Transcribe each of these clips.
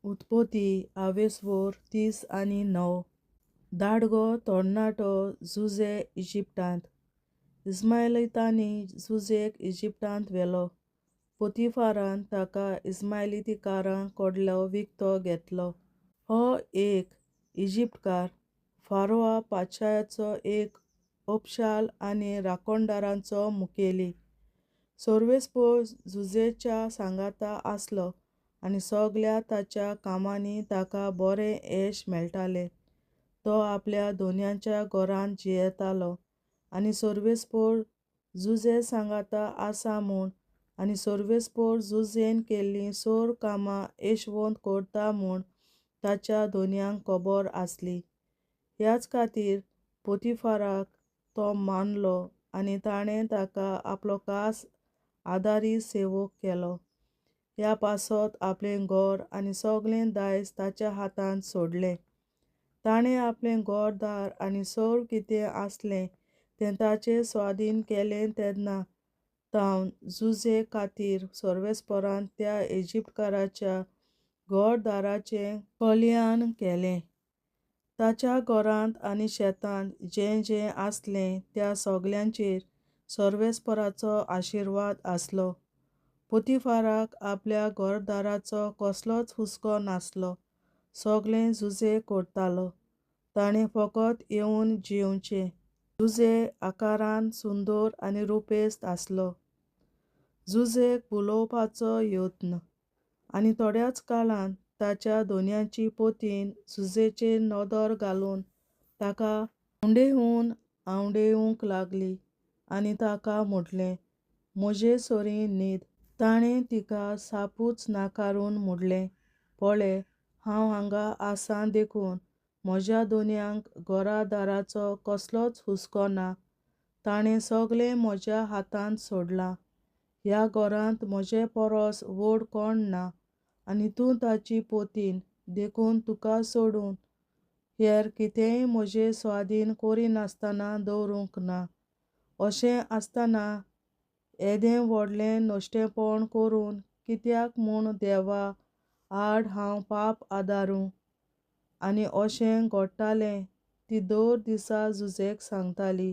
उत्पत्ती आवेस्वोर 39. दाडगो तरणाटो जुझे इजिप्तांत. इस्मायलितांनी जुझेक इजिप्तांत व्हेलो. पोतिफारान ताका इस्मायलितीकारां कडलो विकतो घेतलो. हो एक इजिप्तकार, फारोआ पातशायाचो एक ओपशाल आनी राखणदारांचो मुखेली. सर्वेस्पोर जुझेच्या सांगाता आसलो आनी सगळ्या ताच्या कामांनी ताका बरें येश मेळटालें. तो आपल्या धनयांच्या घरांत जियेतालो आनी सर्वेस्पोर जुझे सांगाता आसा म्हूण आनी सर्वेस्पोर जुझेन केल्लीं सोर कामां येशवंत करता म्हूण ताच्या धनयांक खबर आसली. ह्याच खातीर पोतिफाराक तो मानलो आनी ताणें ताका आपलो खास आदारी सेवक केलो. ह्या पासत आपलें घर आनी सगळें दायज ताच्या हातांत सोडलें. ताणें आपलें घरदार आनी सर्व कितें आसलें तें ताचे स्वादीन केलें तेन्ना तावन जुझे खातीर सर्वेस्पोरान त्या इजिप्तकाराच्या घरदाराचें कल्याण केलें. ताच्या घरांत आनी शेतांत जें जें आसलें त्या सगळ्यांचेर सर्वेस्पोराचो आशिर्वाद आसलो. पोतिफाराक आपल्या घरदाराचो कसलोच हुस्को नासलो. सगळें जुझे करतालो. ताणें फकत येवन जियेवचें. जुझे आकारान सुंदर आनी रुपेस्त आसलो. जुझेक भुलोवपाचो यत्न. आनी थोड्याच काळान ताच्या धनयाची पतीन जुझेचेर नदर घालून ताका आंवडेवन आंवडेवंक लागली आनी ताका म्हटलें, म्हजे सरीं न्हीद. ताणें तिका सापूच नाकारून म्हटलें, पळे, हांव हांगा आसां देखून म्हज्या धनयांक घरादाराचो कसलोच हुस्को ना. ताणें सगळें म्हज्या हातांत सोडलां. ह्या घरांत म्हजे परस व्हड कोण ना आनी तूं ताची पतीन, देखून तुका सोडून हेर कितेंय म्हजे स्वादीन करिनासतना दवरूंक ना. अशें आसतना येदें व्हडलें नश्टेपण करून कित्याक म्हूण देवा आड हांव पाप आदारूं? आनी अशें घडटालें ती दर दिसा जुझेक सांगताली,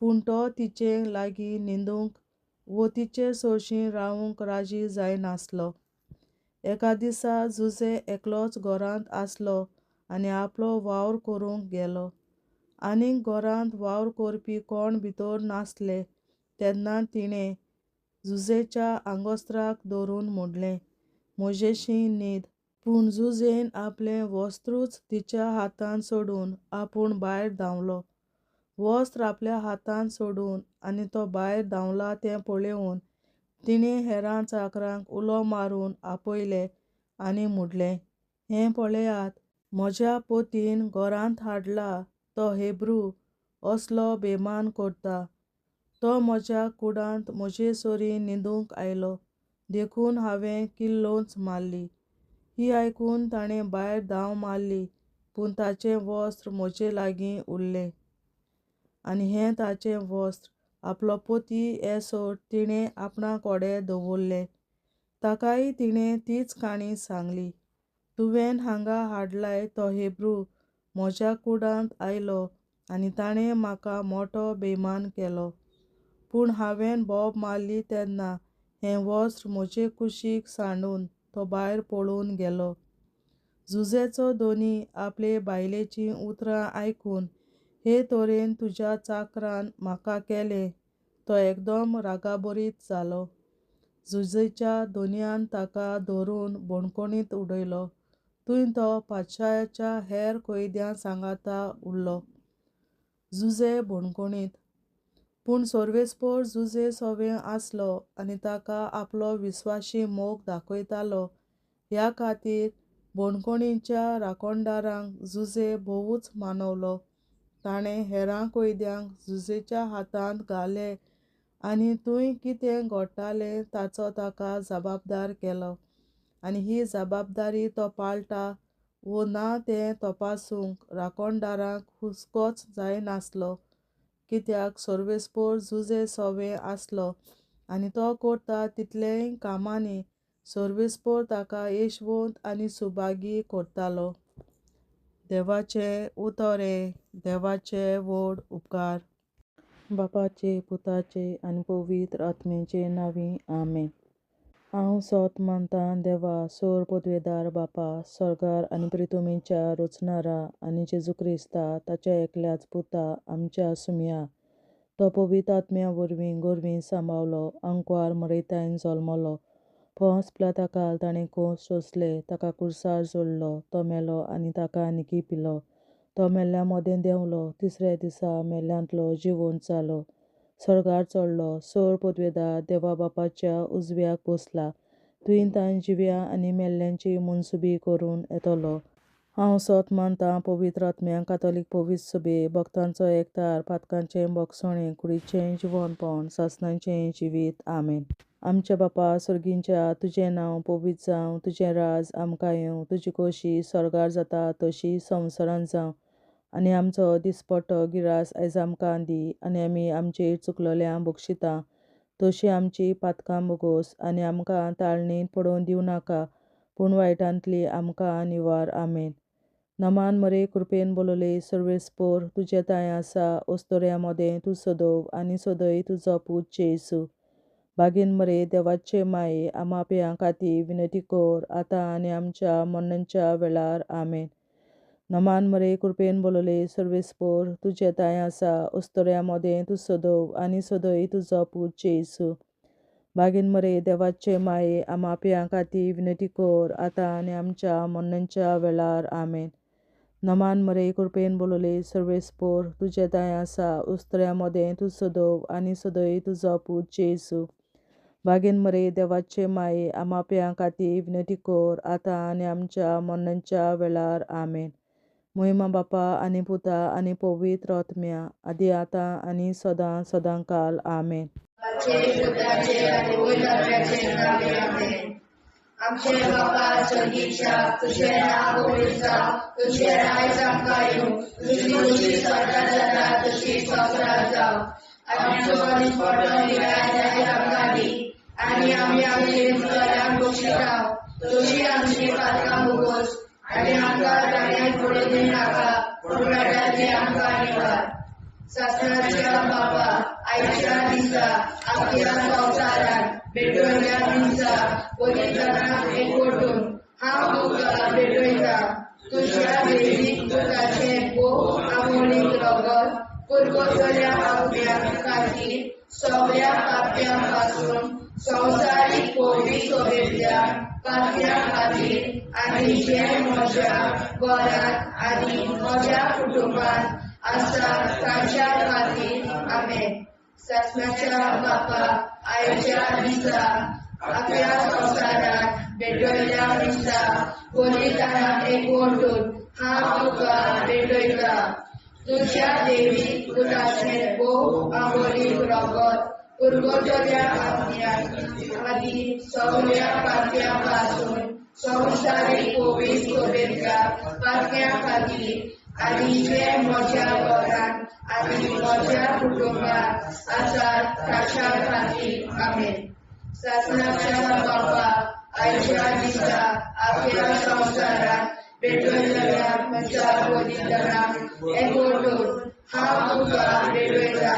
पूण तो तिचे लागीं न्हिदूंक वो तिचे सरशीं रावूंक राजी जायनासलो. एका दिसा जुझे एकलोच घरांत आसलो आनी आपलो वावर करूंक गेलो. आनीक घरांत वावर करपी कोण भितर नासले तेन्ना तिणें जुझेच्या आंगोस्त्राक धरून म्हटलें, म्हजेशी न्हीद. पूण जुझेन आपलें वस्त्रूच तिच्या हातांत सोडून आपूण भायर धांवलो. वस्त्र आपल्या हातांत सोडून आनी तो भायर धांवला तें पळोवन तिणें हेरां चाकरांक उलो मारून आपयले आनी म्हटलें, हें पळयात, म्हज्या पतीन घरांत हाडला तो हेब्रू असलो बेमान करता. तो म्हज्या कुडांत म्हजे सरीं न्हिदूंक आयलो, देखून हांवें किल्लोच मारली. ही आयकून ताणें भायर धांव मारली, पूण ताचें वस्त्र म्हजे लागीं उरलें. आनी हें ताचें वस्त्र आपलो पती येसर तिणें आपणा कडेन दवरलें. ताकाय तिणें तीच काणी सांगली. तुवें हांगा हाडलाय तो हेब्रू म्हज्या कुडांत आयलो आनी ताणें म्हाका मोटो बेमान केलो. पूण हांवें बोब मारली तेन्ना हें वस्त्र म्हजे कुशीक सांडून तो भायर पळून गेलो. जुझेचो धनी आपले बायलेचीं उतरां आयकून हे तरेन तुज्या चाकरान म्हाका केलें, तो एकदम रागाभरीत जालो. जुझेच्या धनयान ताका धरून बणखणींत उडयलो. थंय तो पातशायाच्या हेर कैद्यां सांगाता उरलो. जुझे बणखणींत. पूण सर्वेस्पोर जुझे सवें आसलो आनी ताका आपलो विस्वाशी मोग दाखयतालो. ह्या खातीर बणखणीच्या राखणदारांक जुझे भोवूच मानवलो. ताणें हेरां कैद्यांक जुझेच्या हातांत घाले आनी थंय कितें घडटालें ताचो ताका जबाबदार केलो. आनी ही जबाबदारी तो पाळटा वो ना तें तपासूंक राखणदारांक हुस्कोच जायनासलो, कित्याक सर्वेस्पोर जुझे सवें आसलो आनी तो करता तितलेय कामांनी सर्वेस्पोर ताका येशवंत आनी सुभागी करतालो. देवाचें उतर हें देवाचे व्हड उपकार. बापाचे, पुताचे आनी पवित्र आत्म्याचे नांवी, आमेन. हांव सोत मानतां देवा, सोर पदवेदार बापा, सर्गार आनी प्रितुमेच्या रचणारा आनी जेजू क्रिस्ता ताच्या एकल्याच पुता आमच्या सुमया, तो पवित्र आत्म्या वरवीं गोरवीं सांबावलो, आंकवार मरेतायन जल्मलो, पोंस पिलाताकाल ताणें कोस सोंसले, ताका कुर्सार जोडलो, तो मेलो आनी ताका निकी पिलो, तो मेल्ल्या मदें देंवलो, तिसऱ्या दिसा मेल्ल्यांतलो जिवंत जालो, सर्गार चडलो, सोर पदवेदार देवा बापाच्या उजव्याक बसला, थंय तान जिव्या आनी मेल्ल्यांची मनसुबी करून येतलो. हांव सोत मानतां पवित्र आत्म्या, कातोलीक पवित्र सभे, भक्तांचो एकतार, पातकांचें भोगसणें, कुडीचें जिवनपण, सासणाचें जिवीत, आमेन. आमच्या बापा सर्गींच्या, तुजें नांव पवित्र जावं, तुजें राज आमकां येवं, तुजी खोशी सर्गार जाता तशी संवसारांत जावं. आनी आमचो दिसपट्टो गिरास आयज आमकां दी, आनी आमी आमचेर चुकलोल्यांक बक्षिता तशी आमची पातकां भोगोस, आनी आमकां ताळणींत पडोवन दिवं नाका, पूण वायटांतली आमकां निवार, आमेन. नमान मरे, कृपेन बोलले, सर्वेस्पोर तुजें तांय आसा, अस्तोऱ्या मदें तूं सदव आनी सदय तुजो पूत जेजू. बागीन मरे, देवाचे माये, आमाप्यां खातीर विनंती कर, आतां आनी आमच्या मरणाच्या वेळार, आमेन. नमान मरे, कृपेन बोलले, सर्वेस्पोर तुजें तांय आसा, अस्तोऱ्या मदें तूं सदव आनी सदय तुजो पूत जेजू. बागीन मरे, देवाचे माये, आमाप्यां खातीर विनंती कर, आतां आनी आमच्या मरणाच्या वेळार, आमेन. नमान मरे, कृपेन बोलले, सर्वेस्पोर तुजें तांय आसा, उस्त्र्या मदें तूं सदव आनी सदय तुजो पूत जेजू. बागीन मरे, देवाचे माये, आमाप्यां खातीर विनंती कर, आतां आनी आमच्या मरणाच्या वेळार, आमेन. मोहिमा बापा आनी पुता आनी पवित्र आत्म्या, आदी आतां आनी सदां सदां काल, आमेन. आमचे बापा सर्गीच्या, तुजें नांव पवित्र जावं, तुजें राज आमकां येवं, तुजी खोशी सर्गार जाता तशी संवसारांत जावं. आमचो दिसपट्टो गिरास आयज आमकां दी, आनी आमी आमचे चुकल्यांक बक्षिता तशी आमची पातकां भोगोस, आनी आमकां ताळ्यांत पडून दिवं नाका, पूण वायटांतली आमकां निवार. सासणाच्या बापा, आयच्या दिसा आख्या संवसारांत भेटवल्या दिसा बलिदानाक एकवटून हांव तुका भेटयतां तुज्या देवीक पुताचें भोव आमोलीक रगत पुर्वजल्या आत्म्या खातीर सगळ्या पाप्यां पासून संवसारीक पवित्र सोबेंतल्या पात्या खातीर आनी जे म्हज्या घरांत आनी म्हज्या कुटुंबांत आसा तांच्या खातीर, आमेन. सासणाच्या बापा, आयच्या दिसा आख्या संवसारांत भेटयल्ल्या दिसा बलिदानाक एकवटून हांव तुका भेटयतां तुज्या देवीक पुताचें भोव आमोलीक रगत पुर्वजल्या आत्म्या खातीर सगळ्या पात्यां पासून संवसारीक पवित्र सोबेंतल्या पात्यां खातीर आनी जे म्हज्या घरांत आनी म्हज्या कुटुंबांत आसात ताच्या खातीर, आमेन. सासणाच्या बापा, आयच्या दिसा आख्या संवसारांत भेटयल्ल्या म्हज्या बलिदानाक एकवटून हांव तुका भेटयतां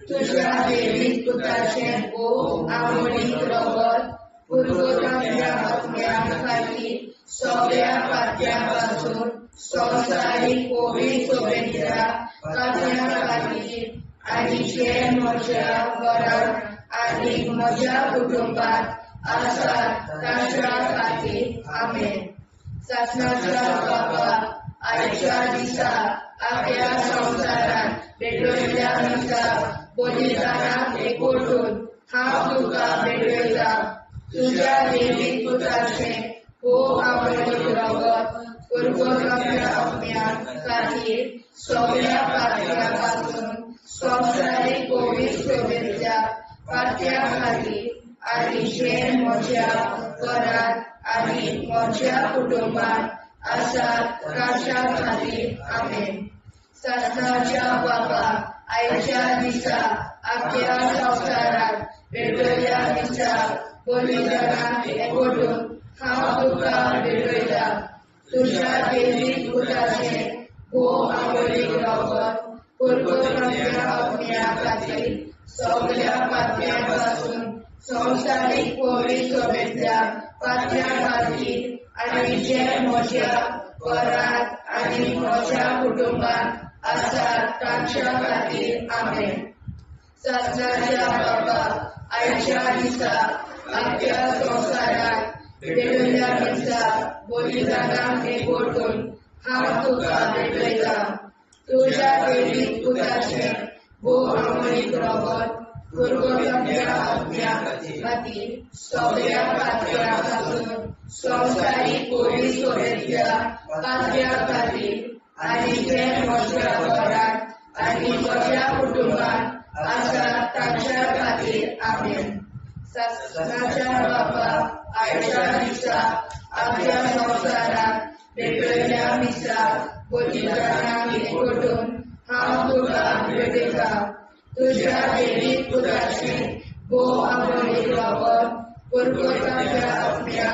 तुज्या देवीक पुताचें भोव आमोलीक रगत पुर्वजांच्या आत्म्या खातीर सगळ्या पात्यां पासून संवसारीक पवित्र सोबेंतल्या पात्यां खातीर आनी जे म्हज्या घरांत आनी म्हज्या कुटुंबांत आसात तांच्या खातीर, आमेन. सासणाच्या बापा, आयच्या दिसा आख्या संवसारांत भेटयल्ल्या दिसा बलिदानाक एकवटून हांव तुका भेटयतां तुज्या देवीक पुताचें भोव आमोलीक रगत पुर्वजांच्या आत्म्या खातीर सगळ्या पात्यां पासून संवसारीक पवित्र सोबेंतल्या पात्यां खातीर आनी जे म्हज्या घरांत आनी म्हज्या कुटुंबांत आसात तांच्या खातीर, आमेन. सासणाच्या बापा, आयच्या दिसा आख्या संवसारांत भेटयल्ल्या दिसा बलिदानाक एकवटून हांव तुका भेटयतां. तुज्या देवीक पुताचें भोव आमोलीक रगत पुर्वजांच्या आत्म्या खातीर सगल्या पातक्यां पासून संवसारीक पवित्र सभेंतल्या पातक्यां खातीर आनी जे म्हज्या घरांत आनी म्हज्या कुटुंबांत आसात तांच्या खातीर. आमेन. सासणाच्या बाबा, आयच्या दिसा आख्ख्या संवसारांत पेटयल्ल्या मिसा बलिदानाक एकवटून हांव तुका भेटयतां. तुज्या देवीक पुताचें भोव आमोलीक रगत पुर्वजांच्या आत्म्या खातीर सगल्या पातक्यां पासून संवसारीक पवित्र सभेंतल्या पातक्यां खातीर आनी जे म्हज्या घरांत आनी म्हज्या कुटुंबांत आसात तांच्या खातीर. आमेन. सासणाच्या बाबा, आयच्या दिसा आमच्या संवसारांत पेटयल्ल्या मिसा बलिदानाक एकवटून हांव तुका भेटयतां. तुज्या देवीक पुताचें भोव आमोलीक रगत पुर्वजांच्या आत्म्या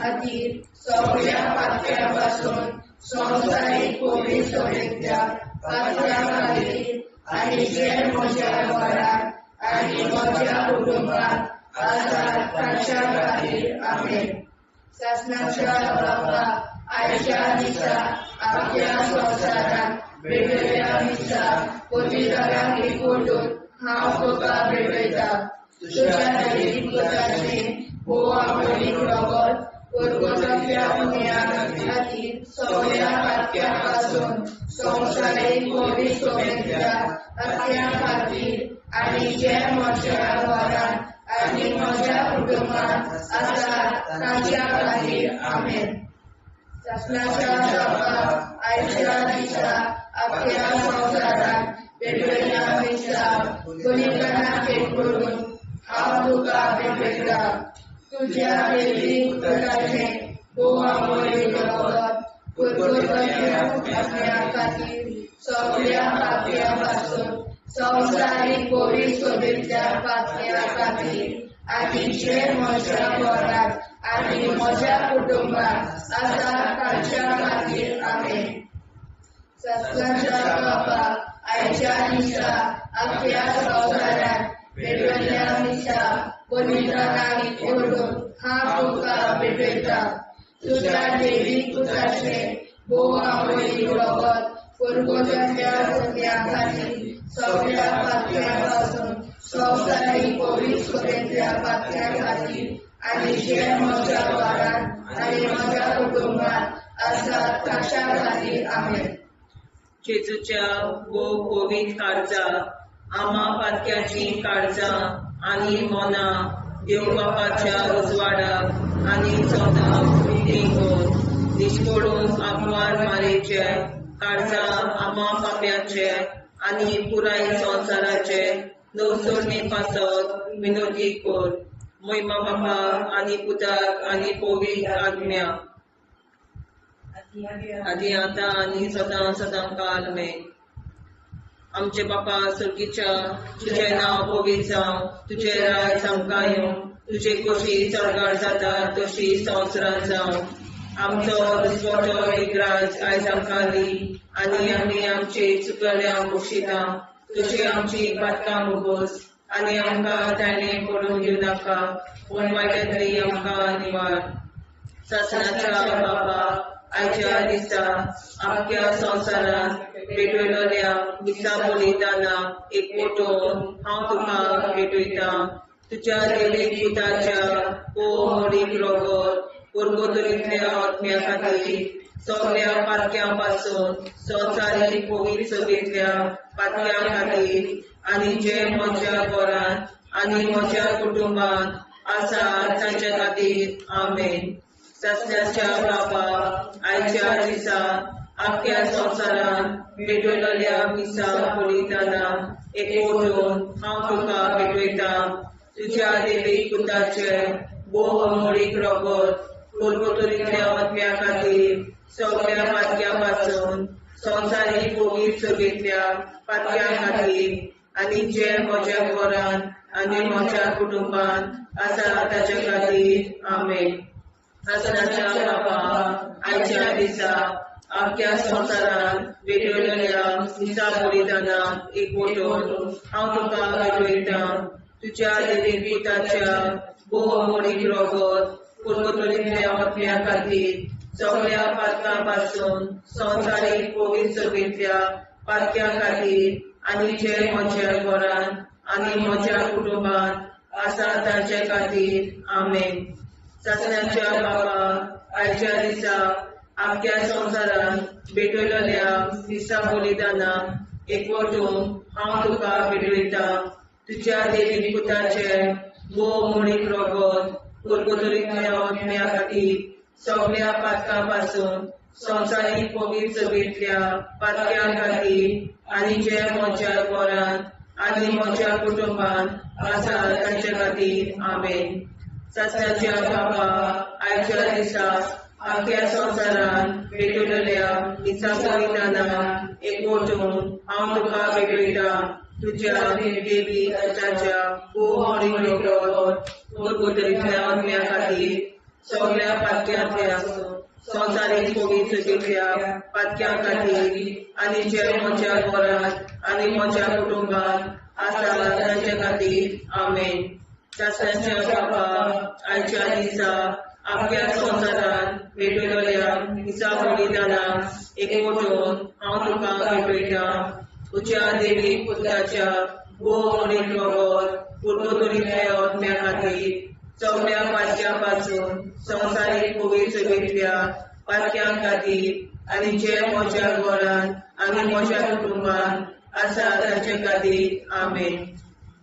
खातीर सगल्या पातक्यां पासून संवसारीक पवित्र सभेंतल्या पातक्यां खातीर आनी जे म्हज्या घरांत आनी म्हज्या कुटुंबांत आसात तांच्या खातीर. आमेन. सासणाच्या बाबा, आयच्या दिसा आमच्या संवसारांत पेटयल्ल्या मिसा बलिदानाक एकवटून हांव तुका भेटयतां. तुज्या देवीक पुताचें भोव आमोलीक रगत पुर्वजांच्या आत्म्या खातीर सगल्या पातक्यां पासून संवसारीक पवित्र सभेंतल्या पातक्यां खातीर आनी जे म्हज्या घरांत आनी म्हज्या कुटुंबांत आसात तांच्या खातीर. आमेन. सासणाच्या बाबा, आयच्या दिसा आख्ख्या संवसारांत पेटयल्ल्या मिसा बलिदानाक एकवटून हांव तुका भेटयतां. तुज्या देवीक पुताचें भोव आमोलीक रगत पुर्वजांच्या आत्म्या खातीर सगल्या पातक्यां पासून संवसारीक पवित्र सभेंतल्या पातक्यां खातीर आनी जे म्हज्या घरांत आनी म्हज्या कुटुंबांत आसात तांच्या खातीर. आमेन. सासणाच्या बाबा, आयच्या दिसा आख्ख्या संवसारांत पेटयल्ल्या मिसा बलिदानाक एकवटून हांव तुका भेटयतां. तुज्या देवीक पुताचें भोव आमोलीक रगत पुर्वजांच्या आत्म्या खातीर सगल्या पातक्यां पासून संवसारीक पवित्र सभेंतल्या पातक्यां खातीर आनी जे म्हज्या घरांत आनी म्हज्या कुटुंबांत आसात तांच्या खातीर. आमेन. जेजूच्या भोव पवित्र काळजा, आमा पातक्याचीं काळजां आनी मनां देव बापाच्या उजवाडाक आनी स्वताक उक्तीं कर. निश्कोडून आंकवार मारेचे काळजां आमा पाप्याचे आनी पुराय संवसाराचे नवसरणे पासत विनोदी कर. मोहिमा बापा आनी पुताक आनी पवित्र आत्म्या, आदी आतां आनी सदां सदां काल मेन. आमचे बापा स्वर्गीच्या, तुजें नांव पवित्र जावं, तुजें राज आमकां येवं, तुजे खोशी स्वर्गार जाता तशी संवसारांत जावं. आमचो दिसवडो एक राज आयज आमकां दी आनी आमी आमचे चुकल्या बक्षिता तशी आमची पातकां मुगोस आनी आमकां ताणें पडून घेवं नाका, पूण वायटांतली आमकां निवार. सासणाच्या बाबा, आयच्या दिसा आख्ख्या संवसारांत पेटयलेल्या मिसा बलिदानाक एकवटून हांव तुका भेटयतां. तुज्या देवीक पुताच्या भोव मोडीक रगत पुर्वतरींतल्या आत्म्या खातीर सगल्या पातक्यां पासून संवसारीक पवित्र सभेंतल्या पातक्यां खातीर आनी जे म्हज्या घरांत आनी म्हज्या कुटुंबांत आसा तांच्या खातीर. आमेन. सासणाच्या बापा, आयच्या दिसा आख्ख्या संवसारांत पेटयलेल्या मिसा बलिदानाक एकवटून हांव तुका भेटयतां. तुज्या देवीक पुताचें भोव अमोलीक रगत पुर्वतरींतल्या आत्म्या खातीर सगल्या पातक्यां पासून संवसारीक पवित्र सभेंतल्या पातक्यां खातीर आनी जे म्हज्या घरांत आनी म्हज्या कुटुंबांत आसा ताचे खातीर. आमेन. सासणाच्या बापा, आयच्या दिसा आख्या संवसारांत भेटयलेल्या मिसा बलिदानाक एकवटून हांव तुका भेटयतां. तुज्या देवी पुताच्या भोव रगत पुर्वतरींतल्या आत्म्या खातीर सगळ्या पातकां पासून संवसारीक पवित्र सभेंतल्या पातक्यां खातीर आनी जे म्हज्या घरांत आनी म्हज्या कुटुंबांत आसा ताचे खातीर. आमेन. सासणाच्या बापा, आयच्या दिसा आख्या संवसारांत भेटयलेल्या मिसा बलिदानाक एकवटून हांव तुका भेटयतां. तुज्या देवी पुताचे भोव मोडीक रगत पुर्वतरींतल्या आत्म्या खातीर सगळ्या पातकां पासून संवसारीक पवित्र सभेंतल्या पातक्यां खातीर आनी जे म्हज्या घरांत आनी म्हज्या कुटुंबांत आसा तांचे खातीर. आमेन. सासणाच्या बापा, आयच्या दिसा आख्या संवसारांत भेटयलेल्या मिसा बलिदानाक एकवटून हांव तुका भेटयतां. तुज्या देवी पुताच्या भोव मोडीक रगत पुर्वतरींतल्या आत्म्या खातीर सगळ्या पातक्यांतल्या संवसारीक पवित्र सभेंतल्या पातक्यां खातीर आनी जे म्हज्या घरांत आनी म्हज्या कुटुंबांत आसा तांचे खातीर. आमेन. सासणाच्या बापा, आयच्या दिसा आख्या संवसारांत भेटयलेल्या मिसा बलिदानाक एकवटून हांव तुका भेटयतां. तुज्या देवी पुताच्या भोव मोडीक रगत पुर्वतरींतल्या आत्म्या खातीर सगळ्या पातक्यां पासून संवसारीक पवित्र सभेंतल्या पातक्यां खातीर आनी जे म्हज्या घरांत आनी म्हज्या कुटुंबांत आसा तांचे खातीर. आमेन.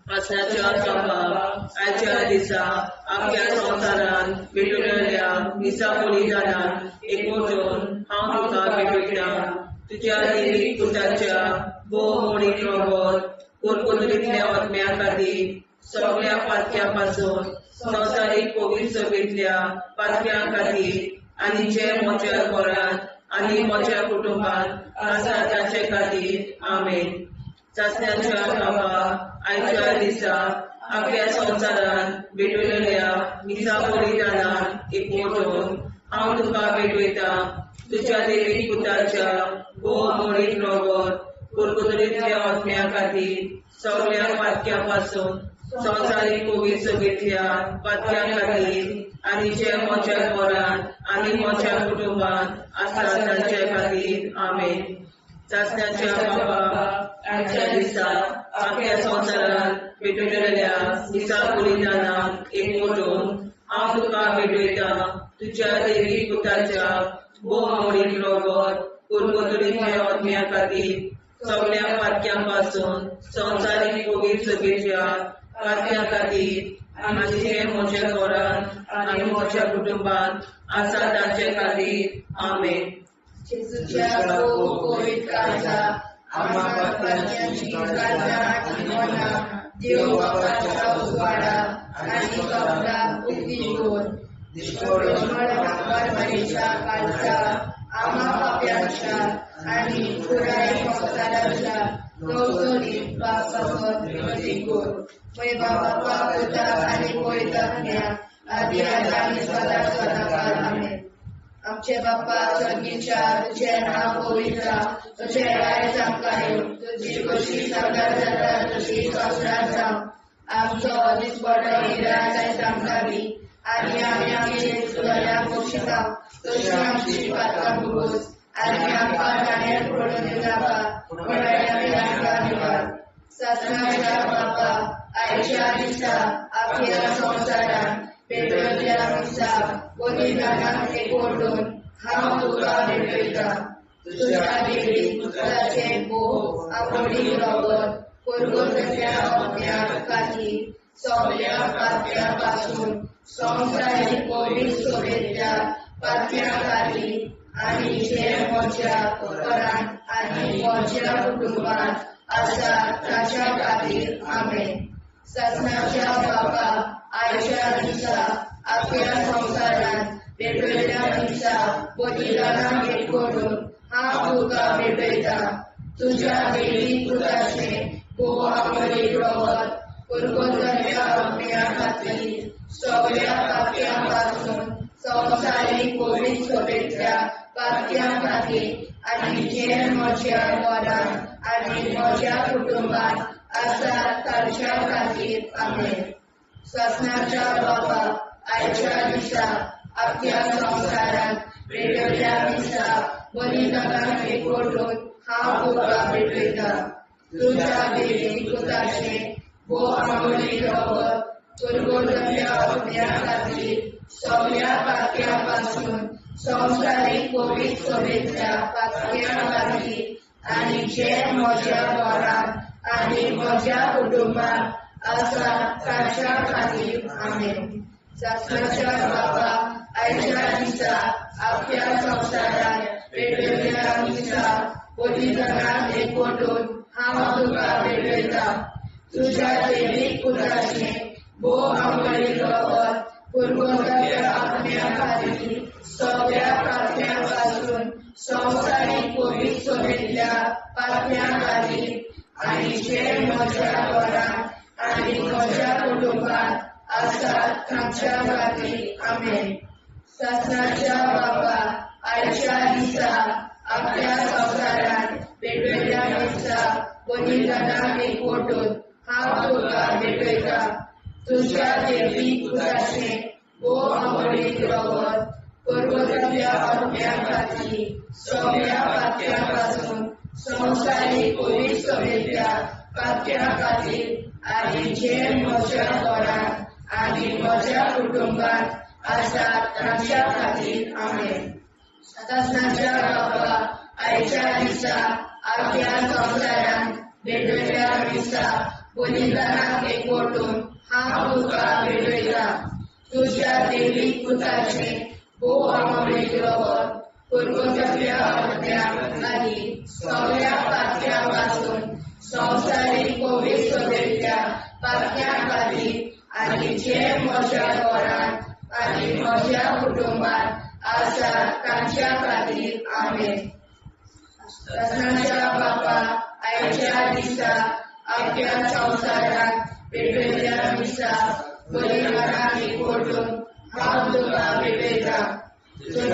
सासणाच्या बापा, आयच्या दिसा आख्या संवसारांत भेटयलेल्या मिसा बलिदानाक एकवटून हांव तुका भेटयतां. तुज्या देवी पुताच्या भोव मोडीक रगत पुर्वतरींतल्या आत्म्या खातीर सगळ्या पातक्यां पासून संवसारीक पवित्र सभेंतल्या पातक्यां खातीर आनी जे म्हज्या घरांत आनी म्हज्या कुटुंबांत आसा तांचे खातीर. आमेन. सासणाच्या बापा, आयच्या दिसा आख्या संवसारांत भेटयलेल्या मिसा बलिदानाक एकवटून हांव तुका भेटयतां. तुज्या देवी पुताच्या भोव मोडीक रगत पुर्वतरींतल्या आत्म्या खातीर सगळ्या पातक्यां पासून संवसारीक पवित्र सभेंतल्या पातक्यां खातीर आनी जे म्हज्या घरांत आनी म्हज्या कुटुंबांत आसा तांचे खातीर. आमेन. सासणाच्या बापा, आयच्या दिसा आख्या संवसारांत भेटयलेल्या मिसा बलिदानाक एकवटून हांव तुका भेटयतां. तुज्या देवी पुताच्या भोव मोडीक रगत पुर्वतरींतल्या आत्म्या खातीर सगळ्या पातक्यां पासून संवसारीक पवित्र सभेच्या पातक्यां खातीर आनी जे म्हज्या घरांत आनी म्हज्या कुटुंबांत आसा तांचे खातीर. आमेन. जेजूच्या पवित्र काळजा, आम्हा पातक्यांची काळजां आनी मनां देव बापाच्या उजवाडा आनी कपलाक उक्ती दवर. मरणाच्या काळजा, आम्हा पाप्यांच्या आनी पुराय संवसाराच्या गवसणीत बापासत मदीं कर. पय बापा, पुता आनी पवित्र आत्म्या, आदी आतां आनी सदां सदांकाळ. आमेन. आमचे बाप्पा स्वर्गीच्या, तुजें नांव पवित्र जावं, तुजें राज आमकां येवं, तुजी खोशी स्वर्गार जाता तशी संवसारांत जावं. आमचो दिसपडो इराज आयज आमकां दी, आनी आमी आमचे चुकल्यांक बक्षिता तशी आमची पातकां भोगोस, आनी आमकां जाण्यार पडून दिवनाका, पूण आमकां निवार. सासणाच्या बापा, आयच्या दिसा आख्या संवसारांत पेटवल्ल्या मिसा बलिदानाक एकवटून हांव तुका भेटयतां. तुज्या देवी पुताचें भोव आवडीक रगत पुर्वजांतल्या आत्म्या खातीर सगळ्या पातक्यां पासून संवसारीक पवित्र सभेंतल्या पातक्यां खातीर आनी जे म्हज्या घरांत आनी म्हज्या कुटुंबांत आसा ताच्या खातीर. आमेन. सासणाच्या बापा, आयच्या दिसा आख्या संवसारांत पेटवल्ल्या मिसा बलिदानाक एकवटून हांव तुका भेटयतां. तुज्या देवी पुताचें भोव आवडीक रगत पुर्वजांच्या आत्म्या खातीर सगळ्या पाप्यां पासून संवसारीक पवित्र सभेंतल्या पाप्यां खातीर आनी जे म्हज्या घरांत आनी म्हज्या कुटुंबांत आसात तांच्या खातीर. आमेन. सासणाच्या बाबा, आयच्या दिसा आख्या संवसारांत पेटयल्ल्या दिसा बलिदानाक एकवटून हांव तुका भेटयतां. तुज्या देवी पुताचें भोव आंगोळी रगत पुर्वजांच्या आत्म्या खातीर सगळ्या पाप्यां पासून संवसारीक पवित्र सभेंतल्या पाप्यां खातीर आनी जे म्हज्या घरांत आनी म्हज्या कुटुंबांत आसात तांच्या खातीर. आमेन. सासणाच्या बाबा, आयच्या दिसा आख्या संवसारांत पेटयल्ल्या दिसा बलिदानाक एकवटून हांव तुका भेटयतां. तुज्या देवीक पुताचें भोव आंगोळी रगत पुर्वजांच्या आत्म्या खातीर सगळ्या पाप्यां पासून संवसारीक पवित्र सभेंतल्या पाप्यां खातीर आनी जे म्हज्या घरांत आनी म्हज्या कुटुंबांत आसात तांच्या खातीर. आमेन. सासणाच्या बाबा, आयच्या दिसा आख्या संवसारांत पेटयल्ल्या दिसा बलिदानाक एकवटून हांव तुका भेटयतां. तुज्या देवी पुताचें भोव आंगोळी रगत पुर्वजांच्या आत्म्या खातीर सगळ्या पाप्यां पासून संवसारीक पवित्र सभेंतल्या पाप्यां खातीर आनी जे म्हज्या घरांत आनी म्हज्या कुटुंबांत आसात तांच्या खातीर. आमेन. सासणाच्या बाबा, आयच्या दिसा आख्या संवसारांत भेटयल्ल्या दिसा बलिदानाक एकवटून हांव तुका भेटयतां. तुज्या देवी पुताचें भोव आंगोळी रगत पुर्वजांच्या आत्म्या खातीर सगळ्या पाप्यां पासून संवसारीक पवित्र सभेंतल्या पाप्यां खातीर आनी जे म्हज्या घरांत आनी म्हज्या कुटुंबांत आसात तांच्या खातीर. आमेन. सासणाच्या बापा, आयच्या दिसा आख्या संवसारांत पेटयल्ल्या दिसा बलिदानाक एकवटून हांव तुका भेटयतां. तुज्या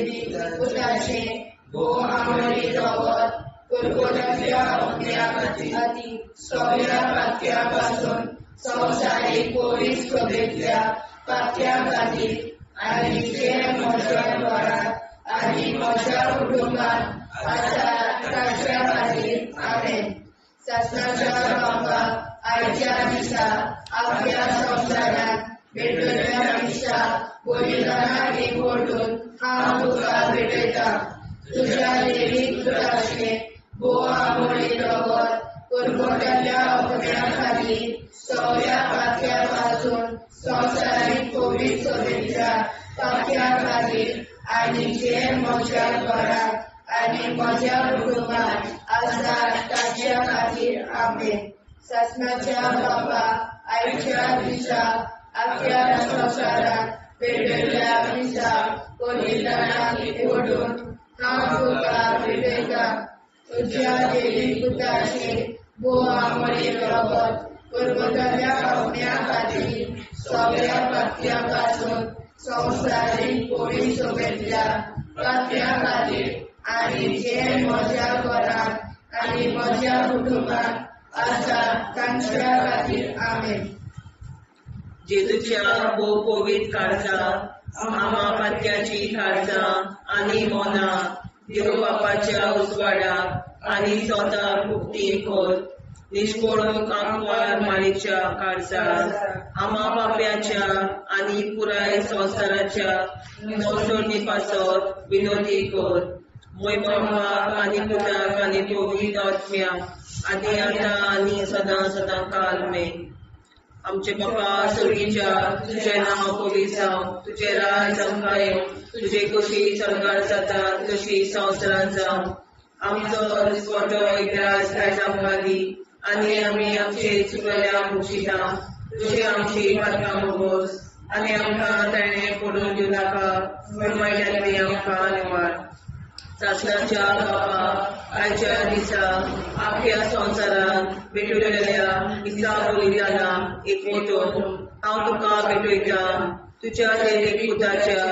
देवी पुताचें भोव आंगोळी रगत पुर्वजांच्या आत्म्या खातीर सगळ्या पाप्यां पासून संवसारीक पवित्र सभेंतल्या पाप्यां खातीर आनी जे म्हज्या घरांत आनी म्हज्या कुटुंबांत आसात तांच्या खातीर. आमेन. सासणाच्या बाबा, आयच्या दिसा आख्या संवसारांत पेटयल्ल्या दिसा बलिदानाक एकवटून हांव तुका भेटयतां. तुज्या देवी पुताचें भोव आंगोळी रगत पुर्वजांच्या आत्म्या खातीर सगळ्या पाप्यां पासून संवसारीक पवित्र सभेंतल्या पाप्यां खातीर आनी जे म्हज्या घरांत आनी म्हज्या कुटुंबांत आसात तांच्या खातीर. आमेन. सासणाच्या बाबा, आयच्या दिसा आख्या संवसारांत पेटयल्ल्या दिसा बलिदानाक एकवटून हांव तुका भेटयतां. तुज्या देवी पुताचें भोव आंगोळी रगत पुर्वजांच्या आत्म्या खातीर सगळ्या पाप्यां पासून संवसारीक पवित्र सभेंतल्या पाप्यां खातीर आनी जे म्हज्या घरांत आनी म्हज्या कुटुंबांत आसात तांच्या खातीर. आमेन. जेजूच्या भोव पवित्र काळजा, आमा पात्याची काळजा आनी मनां देव बापाच्या उजवाडाक आनी स्वताक मुक्ती कर. निष्कोळूंक आंकवार मारीच्या काळजार, आमा पाप्याच्या आनी पुराय संवसाराच्या नवसोडणी पासत विनोदी कर. मोय बापाक आनी पुताक आनी पवित्र आत्म्याक आनी आतां आनी सदां सदां काल मेन. आमचे बापा स्वर्गीच्या, तुजें नांव पवित्र जावं, तुजें राज आमकां येवं, तुजे कशी स्वर्गार जाता तशी संवसारांत जावं. आमचो दिसपटो इतिहास आयज आमकां दी आनी आमी आमचे चुकल्या मुक्षिता तुजे आमची पातकां मोगोस आनी आमकां ताणें पडून दिवं नाका, पूण वायटांतली आमकां निवार. सासणाच्या बापा आयच्या दिसा आख्या संवसारांत भेटवलेल्या मिसा बलिदानाक एकवटून हांव तुका भेटयता तुज्या देवी पुताच्या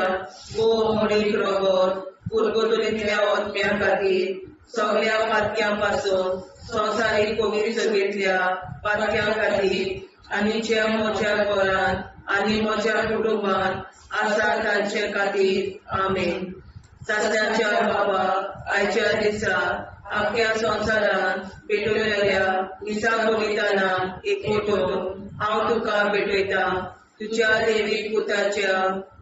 भोव मोडीक रगत पुर्गतुरींतल्या आत्म्या खातीर सगळ्या पातक्यां पासून संवसारीक कोवीड सभेंतल्या पातक्यां खातीर आनी ज्या म्हज्या घरांत आनी म्हज्या कुटुंबांत आसा तांचे खातीर. आमेन. सासणाच्या बाबा आयच्या दिसा आख्या संवसारांत पेटवलेल्या मिसा बलिदानाक एकवटून हांव तुका भेटयता तुज्या देवी पुताच्या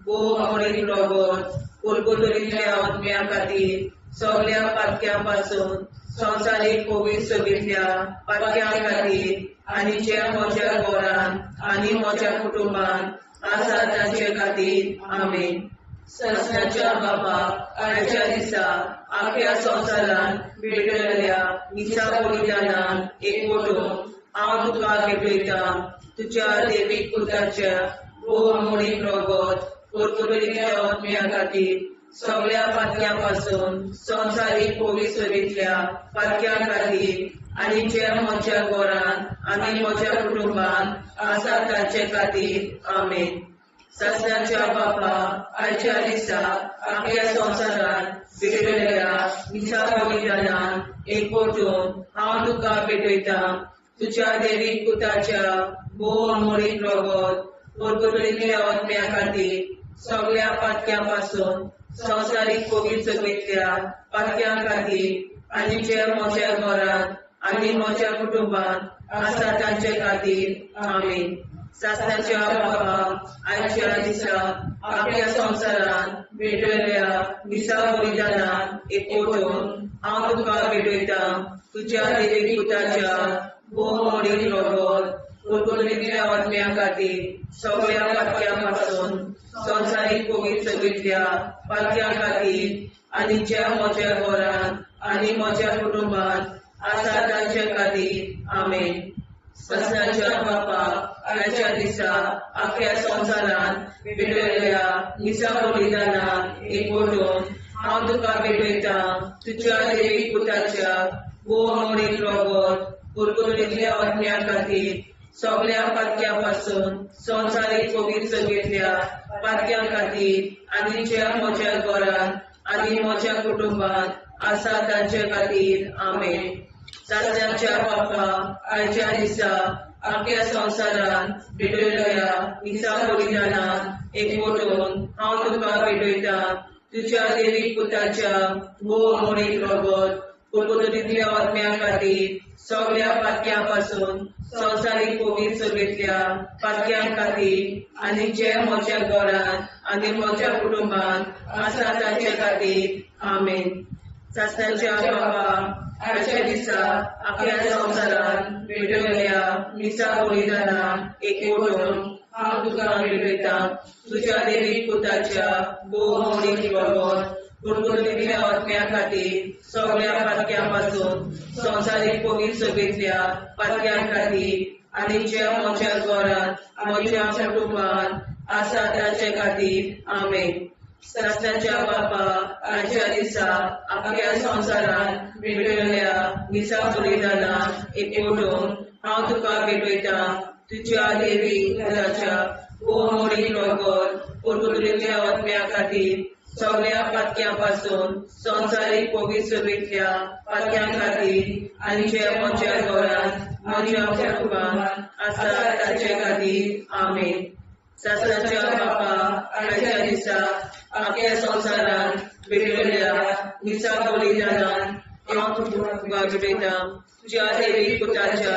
भोव मोडीक रगत पुर्गतुरींतल्या आत्म्या खातीर सगळ्या पातक्यां पासून संवसारीक कोवीड सभेंतल्या पातक्यां खातीर आनी ज्या म्हज्या घरांत आनी म्हज्या कुटुंबांत आसा तांचे खातीर. आमेन. सासणाच्या बाबा आयच्या दिसा आख्या संवसारांत भेटवलेल्या मिसा बलिदानाक एकवटून हांव तुका भेटयता तुज्या देवीक पुताच्या भोव मोडीक रगत पुर्तुगेलीच्या आत्म्या खातीर सगळ्या पातक्यां पासून संवसारीक कोवीड सभेंतल्या पातक्यां खातीर आनी जे म्हज्या घरांत आनी म्हज्या कुटुंबांत आसा तांचे खातीर. आमेन. सासणाच्या बापा आयच्या दिसा आख्या संवसारांत भेटवलेल्या मिसा बलिदानाक एकवटून हांव तुका भेटयता तुज्या देवीक पुताच्या भोव मोडीक रगत पुर्तुगेलीच्या आत्म्या खातीर सगळ्या पातक्यां पासून संवसारीक कोवीड सभेंतल्या पातक्यां खातीर आनी जे म्हज्या घरांत आनी म्हज्या कुटुंबांत आसा तांचे खातीर. आमेन. सासणाच्या बाबा आयच्या दिसा आख्या संवसारांत भेटवलेल्या मिसा बलिदानाक एकवटून हांव तुका भेटयता तुज्या देवी पुताच्या भोव मोडीक रगत पुर्तुगेलीच्या आत्म्या खातीर सगळ्या पातक्यां पासून संवसारीक कोवीड सभेंतल्या पातक्यां खातीर आनी ज्या म्हज्या घरांत आनी म्हज्या कुटुंबांत आसा तांचे खातीर. आमेन. सासणाच्या बापा आयच्या दिसा आख्या संवसारांत भेटवलेल्या मिसा बलिदानाक एकवटून हांव तुका भेटयता तुज्या देवी पुताच्या भोव मोडीक रगत पुर्तुगेलीच्या आत्म्या खातीर सगळ्या पातक्यां पासून संवसारीक कोवीड सभेंतल्या पातक्यां खातीर आनी ज्या म्हज्या घरांत आनी म्हज्या कुटुंबांत आसा तांचे खातीर. आमेन. सासणाच्या बापा आयच्या दिसा आख्या संवसारांत भेटवलेल्या मिसा बलिदानाक एकवटून हांव तुका भेटयता तुज्या देवी पुताच्या भोव मोडीक रगत पुर्तुगेलीच्या आत्म्या खातीर सगळ्या पातक्यां पासून संवसारीक कोवीड सभेंतल्या पातक्यां खातीर आनी जे म्हज्या घरांत आनी म्हज्या कुटुंबांत आसा तांचे खातीर. आमेन. सासणाच्या बाबा आयच्या दिसा आख्या संवसारांत भेटवलेल्या मिसा बलिदानाक एकवटून हांव तुका भेटयता तुज्या देवी पुताच्या भोव मोडीक रगत पुर्तुगेलीच्या आत्म्या खातीर सगळ्या पातक्यां पासून संवसारीक कोवीड सभेंतल्या पातक्यां खातीर आनी ज्या म्हज्या घरांत म्हज्या कुटुंबांत आसा तांचे खातीर. आमेन. सासणाच्या बापा आयच्या दिसा आख्या संवसारांत भेटवलेल्या मिसा बलिदानाक एकवटून हांव तुका भेटयता तुज्या देवी पुताच्या भोव मोडीक रगत पुर्तुगेलीच्या आत्म्या खातीर सगळ्या पातक्यां पासून संवसारीक कोवीड सभेंतल्या पातक्यां खातीर आनी जे म्हज्या घरांत म्हज्या कुटुंबांत आसा तांचे खातीर. आमेन. सासणाच्या बापा आयच्या दिसा आख्या संवसारांत भेटवलेल्या मिसा बलिदानाक हांव तुका भेटयता तुज्या देवी पुताच्या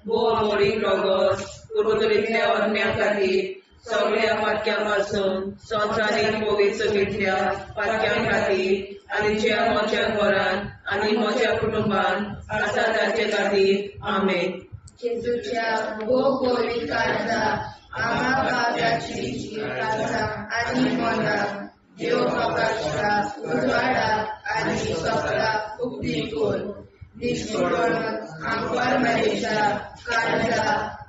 भोव मोडीक रगत पुर्तुगेलीच्या आत्म्या खातीर सगळ्या पातक्यां पासून संवसारीक कोवीड सभेंतल्या पातक्यां खातीर आनी ज्या म्हज्या घरांत आनी म्हज्या कुटुंबांत आसा तांचे खातीर. आमेन. जेजूच्या भोव पवित्र काळजा आम्हा पाप्याची काळजा आनी मनां देव बापाच्या उजवाडाक आनी सोपराक उक्ती कर. निश्कोरण आंकवार मरेच्या काळजा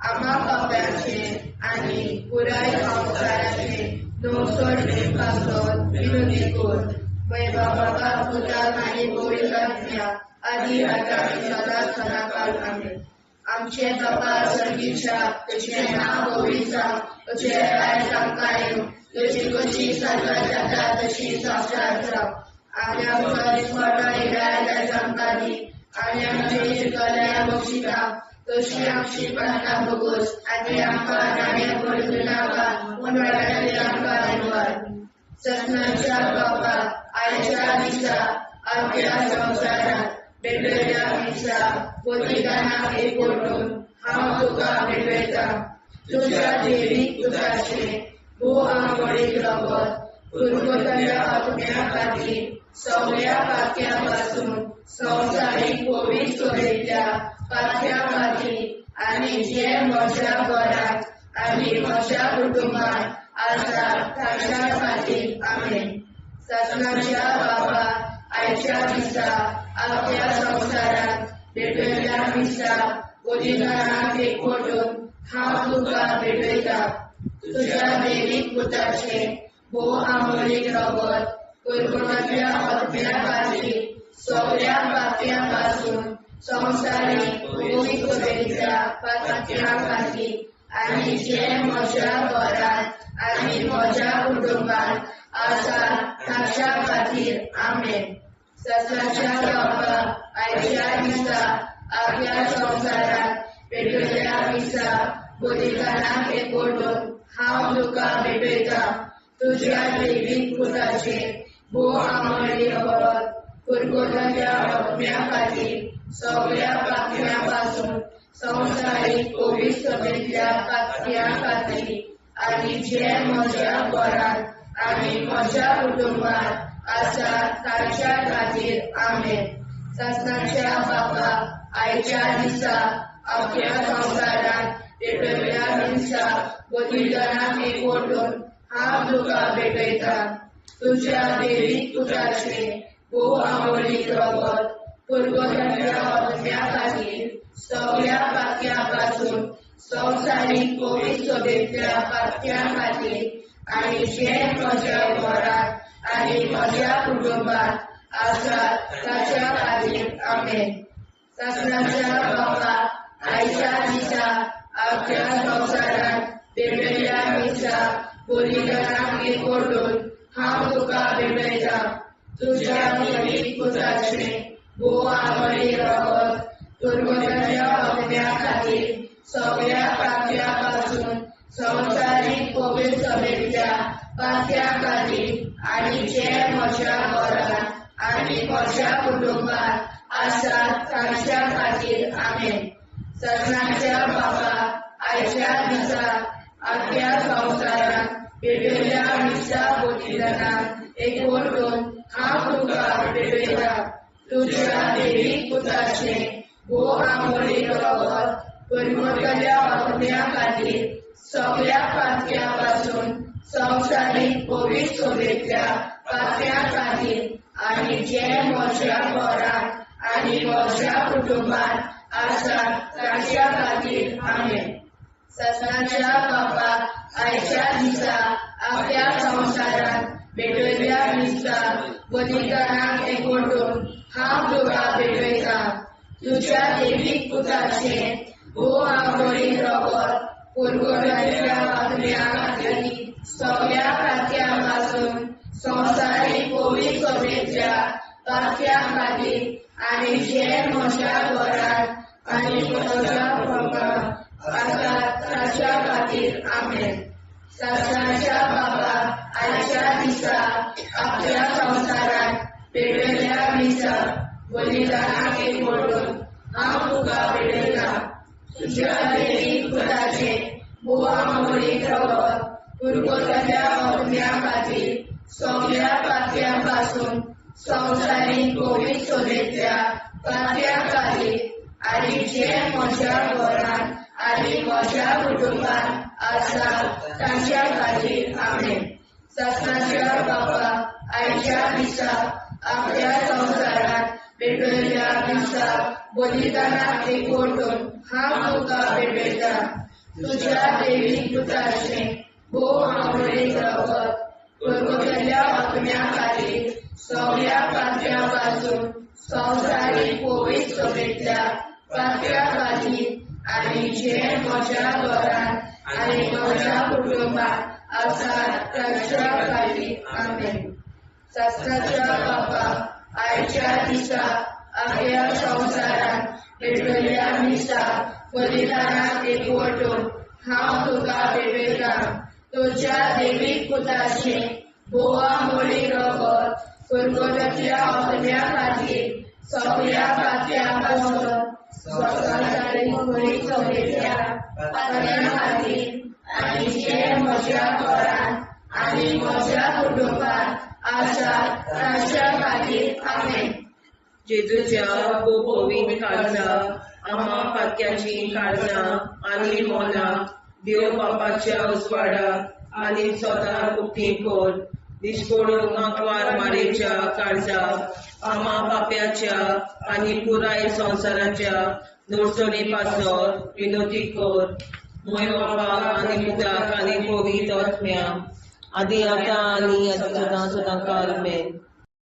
आम्हा पाप्याचे आनी पुराय संवसाराचे नवसोडणे पासत विनंती कर. बाबा पुताक आनी पवित्र आत्म्याक आदी आतां आनी सदां सदांकाळ. आमेन. आमचे बापा सर्गीच्या, तुजें नांव पवित्र जावं, तुजें राज आमकां येवं, तुजी खोशी सर्गात जाता तशी संवसारांत जावं. आमच्या मुखार दिसपडो इराय आयज आमकां दी, आनी आमचे शिकल्या बक्षिता तशी आमची प्रार्थना भोगोस, आनी आमकां नाण्या पडूं नाका, पूण वायटांतल्यान आमकां निवार. सपनाच्या बापा आयच्या दिसा आमच्या संवसारांत भेटयल्या दिसा बलिदानाक एकवटून हांव तुका भेटयतां. तुज्या देवीक पुताचें भोव आंवडीक रगत पुर्वतल्या आत्म्या खातीर सगळ्या पाक्या पासून संवसारीक पवित्र सभेंतल्या पाक्या खातीर आनी जे म्हज्या घरांत आनी म्हज्या कुटुंबांत आसा ताच्या खातीर. आमेन. सासणाच्या बाबा आयच्या दिसा आपल्या संवसारांत भेटयल्या दिसा बलिदानाक एकवटून हांव तुका भेटयतां. तुज्या देवीक पुताचें भोव आमोलीक रगत पुर्वजांतल्या आत्म्या खातीर सगळ्या पाप्यां पासून संवसारीक पवित्र सभेंतल्या पात्यां खातीर आनी जे म्हज्या घरांत आनी म्हज्या कुटुंबांत आसा ताच्या खातीर. आमेन. सासणाच्या बाबा आयच्या दिसा आपल्या संवसारांत पेटयल्या दिसा बलिदानाक एकवटून हांव तुका भेटयतां. तुज्या देवीक पुताचें भोव आमोली रगत पुर्वजांच्या आत्म्या खातीर सगळ्या पाप्यां पासून संवसारीक पवित्र सभेंतल्या पाप्यां खातीर आनी जे म्हज्या घरांत आनी म्हज्या कुटुंबांत आसा ताच्या खातीर. आमेन. सासणाच्या बाबा आयच्या दिसा आपल्या संवसारांत पेटयल्या दिसा बलिदानाक एकवटून हांव तुका भेटयतां. तुज्या देवीक पुताचें भोव आंवडीक रगत पुर्वजांच्या आत्म्या खातीर सगळ्या पाक्यां पासून संवसारीक पवित्र सभेंतल्या पाक्यां खातीर आनी जे म्हज्या घरांत आनी म्हज्या कुटुंबांत आसा ताच्या खातीर. आमेन. सासणाच्या बाबा आयच्या दिसा आपल्या संवसारांत पेटयल्या दिसा बलिदानाक एकवटून हांव तुका भेटयतां. तुज्या देवीक पुताचें भोव आंवडीक रगत पुर्वजांच्या आत्म्या खातीर सगळ्या पाप्यां पासून संवसारीक पवित्र सभेंतल्या पाप्यां खातीर आनी जे म्हज्या घरांत आनी म्हज्या कुटुंबांत आसा तांच्या खातीर. आमेन. सासणाच्या बाबा आयच्या दिसा आपल्या संवसारांत पेटयल्या दिसा बलिदानाक एकवटून हांव तुका भेटयतां. तुज्या देवीक पुताचें भोव आंवडीक रगत पुर्वजांच्या आत्म्या खातीर सगळ्या पाप्यां पासून संवसारीक पवित्र सभेंतल्या पाप्यां खातीर आनी जे म्हज्या घरांत आनी म्हज्या कुटुंबांत आसा ताच्या खातीर. आमेन. सासणाच्या बाबा आयच्या दिसा आपल्या संवसारांत भेटयल्या दिसा बलिदानाक एकवटून हांव तुका भेटयतां. तुज्या देवीक पुताचें भोव आंवडीक रगत पुर्वजांच्या आत्म्या खातीर सगळ्या पाप्यां पासून संवसारीक पवित्र सभेंतल्या पाप्यां खातीर आनी जे म्हज्या घरांत आनी म्हज्या कुटुंबांत आसा ताच्या खातीर. आमेन. सासणाच्या बाबा आयच्या दिसा आपल्या संवसारांत पेटयल्या दिसा बलिदानाक एकवटून हांव तुका भेटयतां. तुज्या देवीक पुताचें भोव आंवडीक रगत पुर्वजांच्या आत्म्या खातीर सगळ्या पाप्यां पासून संवसारीक पवित्र सभेंतल्या पाप्यां खातीर आनी जे म्हज्या घरांत आनी म्हज्या कुटुंबांत आसा तांच्या खातीर. आमेन. सासणाच्या बाबा आयच्या दिसा आपल्या संवसारांत पेटयल्या दिसा बलिदानाक एकवटून हांव तुका भेटयतां. तुज्या देवीक पुताचें भोव आंवडीक रगत कोलकोतल्या आत्म्या खातीर सगळ्या पात्र्या पासून संवसारीक पवित्र सभेंतल्या पात्र्या खातीर आनी जे म्हज्या घरांत आनी म्हज्या कुटुंबात आसात तांच्या खातीर. आमेन. सासणाच्या बापा, आयच्या दिसा आख्या संवसारांत पेटयल्ल्या मिसा बलिदानाक एकवटून हांव तुका भेटयतां तुज्या देवीक पुताचें गोवा मोली रगत कोलकोताच्या आत्म्या खातीर सगळ्या पात्र्यां पासून संवसारीक पवित्र सभेंतल्या पात्र्यां खातीर आनी जे म्हज्या घरांत आनी म्हज्या कुटुंबात आसात तांच्या खातीर. आमेन. जेजूच्या पवित्र काळजा, आमा पातक्याचीं काळजां आनी मोनां देव बापाच्या उजवाडा आनी स्वता उक्ती कर. निश्कोडून आंकवार मारेच्या काळजा, आमा पाप्याच्या आनी पुराय संवसाराच्या नोडसणी पासत विनोती कर. मोय बापा आनी पुताक आनी पवित्र आत्म्या, आदी आतां आनी सदां सदां काल मेन.